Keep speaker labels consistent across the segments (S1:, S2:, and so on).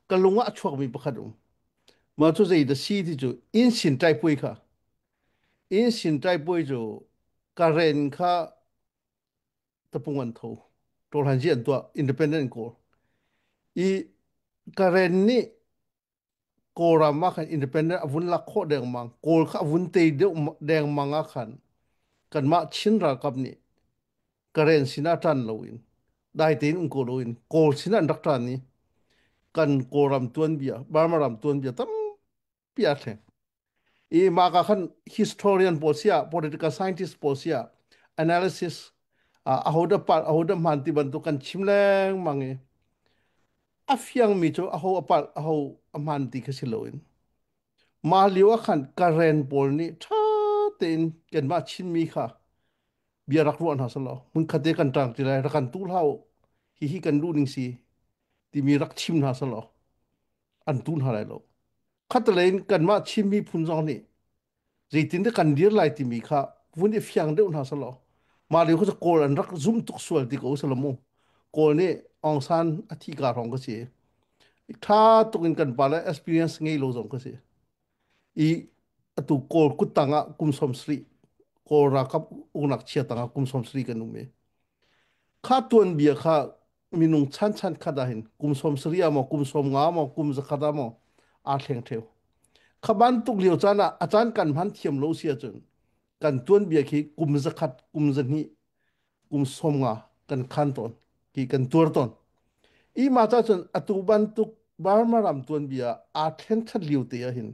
S1: Ka lung ah a chuakmi pakhat um. Mah cu zei dah si ti cu inn sin ṭaipui kha. Inn sin ṭaipui cu Karen kha tapung an tho. Ṭawlhanzi an tuah independent an kawl. I Karen nih Kawlram ah khan independent a vun lak khawh dengmang, Kawl kha a vun tei deuh dengmang ah khan kanmah Chin ralkap nih Karen sinah ṭan loin dai tein um ko loin Kawl sinah an rak ṭan i kan Kawlram tuanbia, Burma ram tuanbia tampi aa thleng. I mah ka khan historian pawl siah, political scientist pawl siah, analysis ahodah palh, ahodah hmaan ti bantuk kan chim lengmang i a fiangmi cu aho a palh, aho a hmaan ti kha si loin mah lio ah khan Karen pawl nih ṭha tein kanmah Chinmi kha bia rak ruah hna selaw hmunkhat te kan ṭang ti lai, rak kan tu hlah u, hihi kan duh ning si timi rak chim hna selaw an tu hna lai lo. Khatlei in kanmah Chin miphun zong nih zeitindah kan dir lai timi kha vun i fiang deuh hna selaw mah lio kha cu Kawl an rak zum tuk sual ti ko selaw mu. Kawl nih Aung San a thih ka hrawng ka si. Ṭha tuk in kan pa le experience ngei lo zong ka si. I atu Kawl kuttang ah kum 70 Kawl ralkap uknak chia tang ah kum 70 kan um i kha tuanbia kha minung chan chan khat ah hin kum 70 ah maw kum 50 maw kum 100 ah maw aa thleng theo. Kha bantuk lio caan ah a caan kan hman thiam lo si ahcun kan tuanbia khi kum 100 kum 2 kum 50 kan khan tawn ki kan tuar tawn. I ma cha cun atu bantuk Burma ram tuanbia aa thlen that lio te ah hin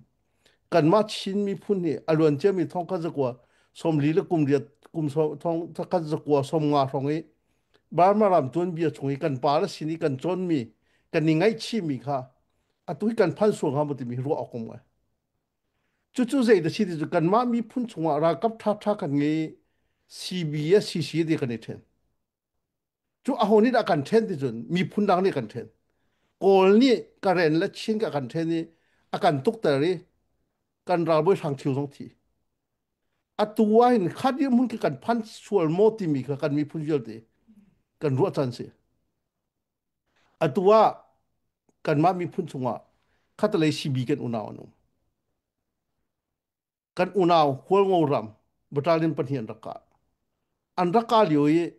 S1: kanmah Chin miphun nih a luan ciami 1948 kum 1950 hrawng i Burma ram tuanbia chung i kan pa le sin i kan cawnmi kan i ngaihchihmi kha atu hi kan phan sual hnga maw timi hi ruah awk um ngai. Cucu zei dah si ti cu kanmah miphun chungah ralkap ṭhaṭha kan ngei CB le CC ti kan i ṭhen. Cu aho nih dah kan ṭhen ti cun miphun dang nih kan ṭhen. Kawl nih Karen le Chin ka kan ṭhen i a kan tukter i kan ralbawi Hrang Ṭhio zong thi. Atu ah hin kha dirhmun khi kan phan sual maw timi kha kan miphun vialte kan ruah caan si. Atu ah kanmah miphun chungah khatalei CB kan unau an um. Kan unau Hualngo ram battalion pahnih an rak kah. An rak kah lio i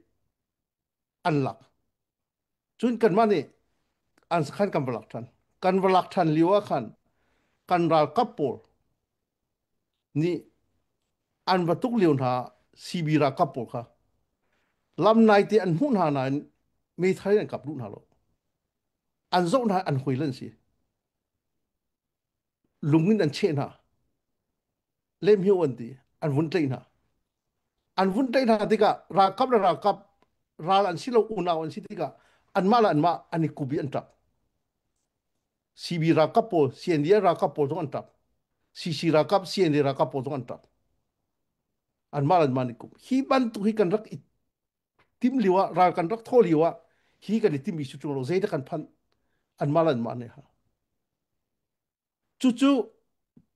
S1: an lak. Cun kanmah nih an sakhan kan va lak ṭhan. Kan va lak ṭhan lio ah khan kan ralkap pawl nih an va tuk lio hna CB ralkap pawl kha lam naite an hmuh hna nain meithal in an kap duh hna lo. An zoh hna an hoi lan si. Lung in an cheh hna. Lemhio an ti. An vun tlaih hna. An vun tlaih hna tikah ralkap le ralkap ral an si lo unau an si tikah anmah le anmah an i kup i an ṭap. CB ralkap pawl, CNDF ralkap pawl zong an ṭap. CC ralkap, CND ralkap pawl zong an ṭap. Anmah le anmah an i kup. Hi bantuk hi kan rak i tim lio ah, ral kan rak thawh lio ah hi kan i timmi si ṭung lo, zeidah kan phanh? Anmah le anmah nih ha. Cucu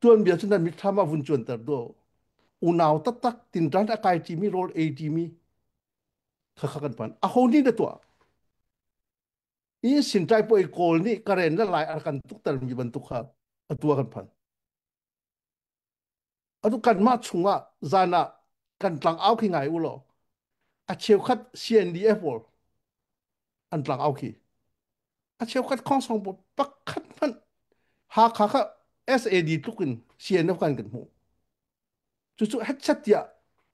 S1: tuanbia cu nan mitthlam ah vun cuanter duh. Unau taktak tinṭan a kai ṭimi, rawl ei ṭimi kha kha kan phan. Aho nih dah tuah? I sinṭai puai Kawl nih Karen le Lai a kan tuktermi bantuk kha atu ah kan phan. Atu kanmah chungah zan ah kan tlang au khi ngai u law a cheukhat CNDF pawl an tlang au khi a cheukhat khongsong pawl pakhat hmanh Hakha kha SAD tluk in CNF kan kan hmuh. Cucu hetchat tiah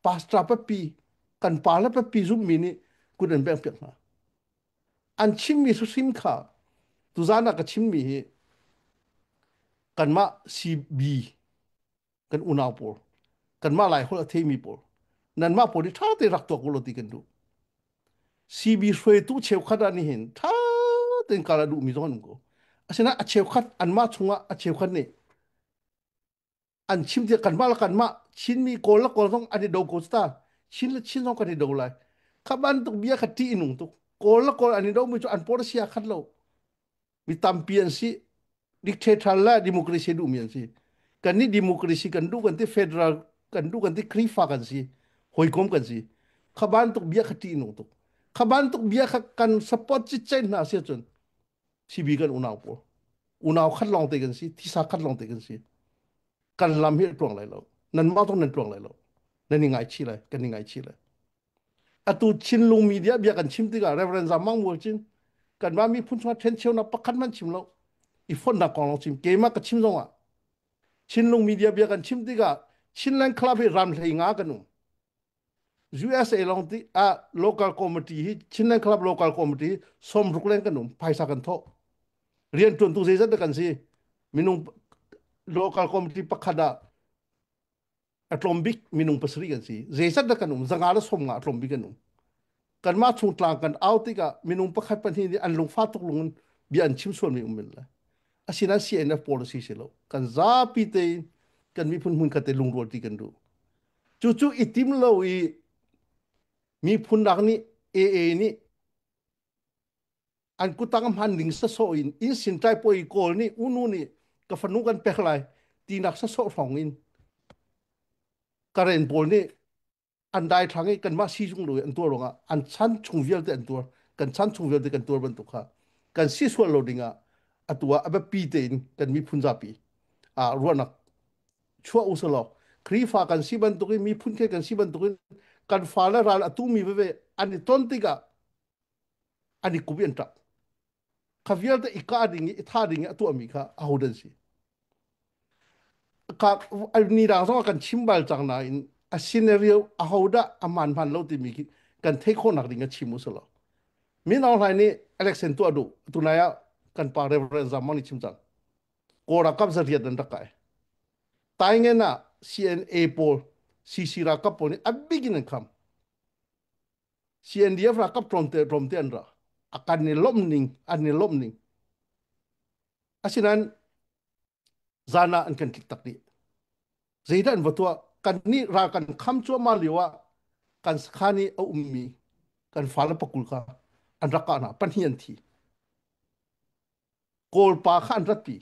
S1: pastor papi kan pa le papi zumhmi nih kut an bengh piak hna. An chimmi hrim kha tuzan ah ka chimmi hi kanmah CB kan unau pawl kanmah Lai holh a theimi pawl nanmah pawl hi ṭha te rak tuak u law ti kan duh. CB hruaitu cheukhat ah nihin ṭha tein kal a duhmi zong an um ko. Asinain a cheukhat anmah chungah a cheukhat nih an chim tiah kanmah le kanmah Chinmi Kawl le Kawl zong an i do ko ta Chin le Chin zong kan i do lai kha bantuk bia kha ṭih nung tuk Kawl le Kawl an i do mi cu an policy a khat lo mi tampi an si dictator le democracy duhmi an si kan nih democracy kan duh kan ti federal kan duh kan ti Khrihfa kan si hawikom kan si kha bantuk bia kha ṭih nung tuk kha bantuk bia kha kan support citcet hna si ahcun CB kan unau pawl. Unau khat lawng te kan si, thisa khat lawng te kan si. Kan lam hi a tluang lai lo. Nanmah zong nan tluang lai lo. Nan i ngaichih lai, kan i ngaichih lai. Atu Chinlung media bia kan chim tikah Reverend Zam Mang Mual cin kanmah miphun chungah ṭhencheunak pakhat hmanh chim lo. I fonhnak kong lawng chim. Keimah ka chim zongah Chinlung media bia kan chim tikah Chinland Club hi ram hlei nga kan um. USA lawng ti ah local committee hi Chinland Club local committee 60 leng kan um. Phaisa kan thawh. Rian ṭuantu zeizat dah kan si? Minung local committee pakhat ah a tlawm bik minung pasarih kan si. Zeizat dah kan um? 150 a tlawm bik kan um. Kanmah chung tlang kan au tikah minung pakhat pahnih nih an lungfah tuk lung in bia an chim sualmi um men lai. Asinain CNF policy si lo. Kan zapi tein kan miphun hmun khat te lungrual ti kan duh. Cucu i tim lo i miphun dang nih AA nih an kutang hman ding sasawh in inn sin ṭai poi kawl nih unu nih ka fanu kan pek lai tinak sasawh hrawng in Karen pawl nih an daithlang i kanmah sizung lo i an tuar ruangah an chan chung vialte an tuar, kan chan chung vialte kan tuar bantuk kha kan si sual lo dingah atu ah a biapi tein kan miphun zapi ah ruahnak chuah u selaw Khrihfa kan si bantukin miphun khe kan si bantukin kan fale ral a tumi veve an i ton tikah an i kup i an ṭap. Kha vialte i kah ding i i thah ding i a tuahmi kha aho dan si? Ka ni dang zong ah kan chim bal cang nain a scenario ahodah a hmaan hmaan lo timi khi kan theih khawhnak ding a chim u selaw. Min Aung Hlaing nih election tuah duh tunai ah kan pa Reverend Zaman nih chim cang. Kawl ralkap zariat an rak kai. Taingen ah CNA pawl CC ralkap pawl nih a bik in an kham. CNDF ralkap tlawmte tlawmte an ra. A kan i lawmh ning an i lawmh ning. Asinain zan ah an kan tlik tak dih. Zeidah an va tuah? Kan nih ral kan kham cuahmah lio ah kan sakhan i a ummi kan fale pakul kha an rak kah hna. Pahnih an thi. Kawlpa kha an ratpi.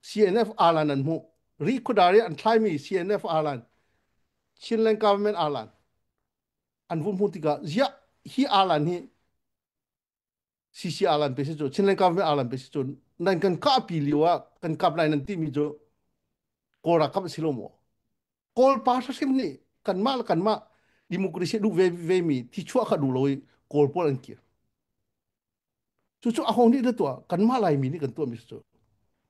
S1: CNF alan an hmuh. Rihkhudar i an thlaimi CNF alan, Chinland government alan an vun hmuh tikah ziah hi alan hi CC alan pe si cu Chinland government alan pe si cu nan kan kahpi lio ah kan kap lai nan timi cu Kawl ralkap a si lo maw? Kawl pa hrim nih kanmah le kanmah democracy duh ve ve mi thi chuah kha duh lo i Kawl pawl an kir. Cucu aho nih dah tuah? Kanmah Laimi nih kan tuahmi si cu.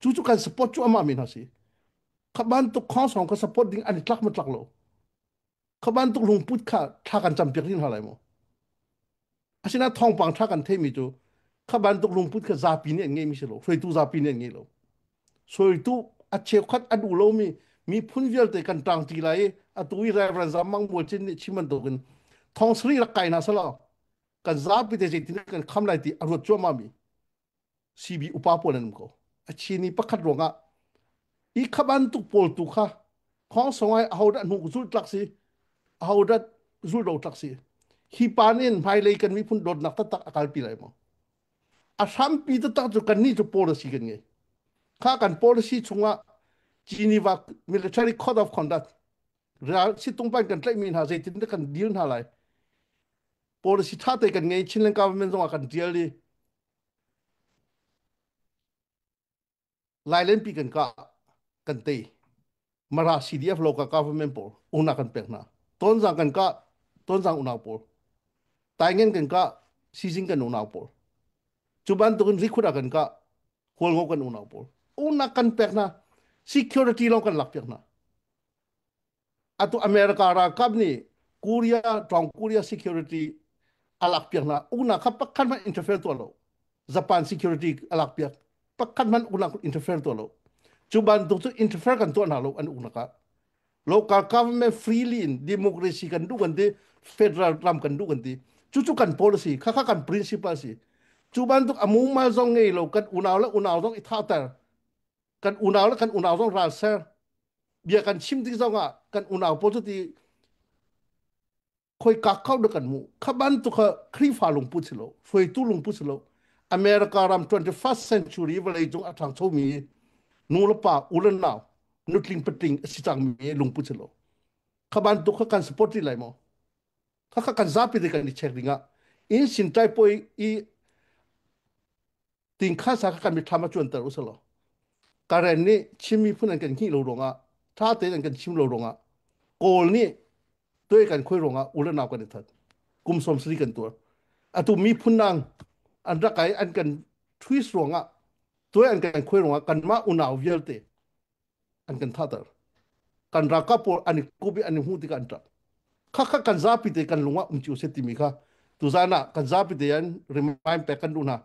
S1: Cucu kan support cu amah mi hna si. Kha bantuk khawng ka support ding an i tlak ma tlak lo. Kha bantuk lungput kha thla kan campiak ding hna lai maw? Asinain thawngpang ṭha kan theihmi cu kha bantuk lungput kha zapi nih an ngeihmi si lo, hruaitu zapi nih an ngei lo. Hruaitu a cheukhat a duh lomi miphun vialte kan ṭangṭi lai i atu i Reverend Zam Mang Mual Cin nih chim bantukin thong sarih rak kai hna selaw kan zapi te zeitin kan kham lai ti a ruat cuahmahmi CB upa pawl an um ko. A chini pakhat ruangah i kha bantuk pawl tu kha khong songai ahodah hnuk zulh tlak si ahodah zulh lo tlak si hi pa nih hmailei kan miphun dawtnak taktak a kalpi lai maw? A hrampi taktak cu kannih cu policy kan ngei. Kha kan policy chungah Geneva Military Code of Conduct ral situng pan kan tlaihmi hna zeitin dah kan deal hna lai policy tha te kan ngei. Chinland government zongah kan tial i Lailenpi kan kah kan tei. Mara CDF local government pawl una kan pek hna. Tonzang kan kah Tonzang unau pawl. Taingen kan kah Sizing kan unau pawl. Cu bantukin Rikhuda kan kah Hualngo kan unau pawl. Una kan pek hna. Security lawng kan lak piak hna. Atu America ralkap nih Korea Tawng Korea security a lak piak hna. Uknak kha pakhat hmanh interfere tuah lo. Japan security a lak piak. Pakhat hmanh uknak interfere tuah lo. Cu bantuk cu interfere kan tuah hna lo an uknak ah. Local government freely in democracy kan duh kan ti, federal ram kan duh kan ti. Cucu kan policy, khakha kan principle si. Cu bantuk a mumal zong ngei lo kan unau le unau zong i thahter. Kan unau le kan unau zong ral ser. Bia kan chim tik zongah kan unau pawl cu ti khoi ka kau da kan mu kha bantuk kha Khrihfa lungput si lo, hruaitu lungput si lo. America ram 21st century vawlei cung a ṭhangcho mi nu le pa u le nau nutling patling a si cang mi lungput si lo. Kha bantuk kha kan support rih lai maw? Kha kha kan zapi te kan i check ding ah in sin tai poi i. Tingkha sa kha kan mitthlam ah cuanter u selaw Karen nih Chin miphun an kan hngih lo ruangah, ṭha tein an kan chim lo ruangah, Kawl nih tuai kan khuai ruangah u le nau kan i that. Kum 70 kan tuar. Atu miphun dang an rak ai an kan twist ruangah, tuai an kan khuai ruangah kanmah unau vialte an kan thahter. Kan ralkap pawl an i kup i an i hmuh tikah an ṭap. Khakha kan zapi te kan lung ah um cio seh timi kha tuzaan ah kan zapi te an remind pek kan duh hna.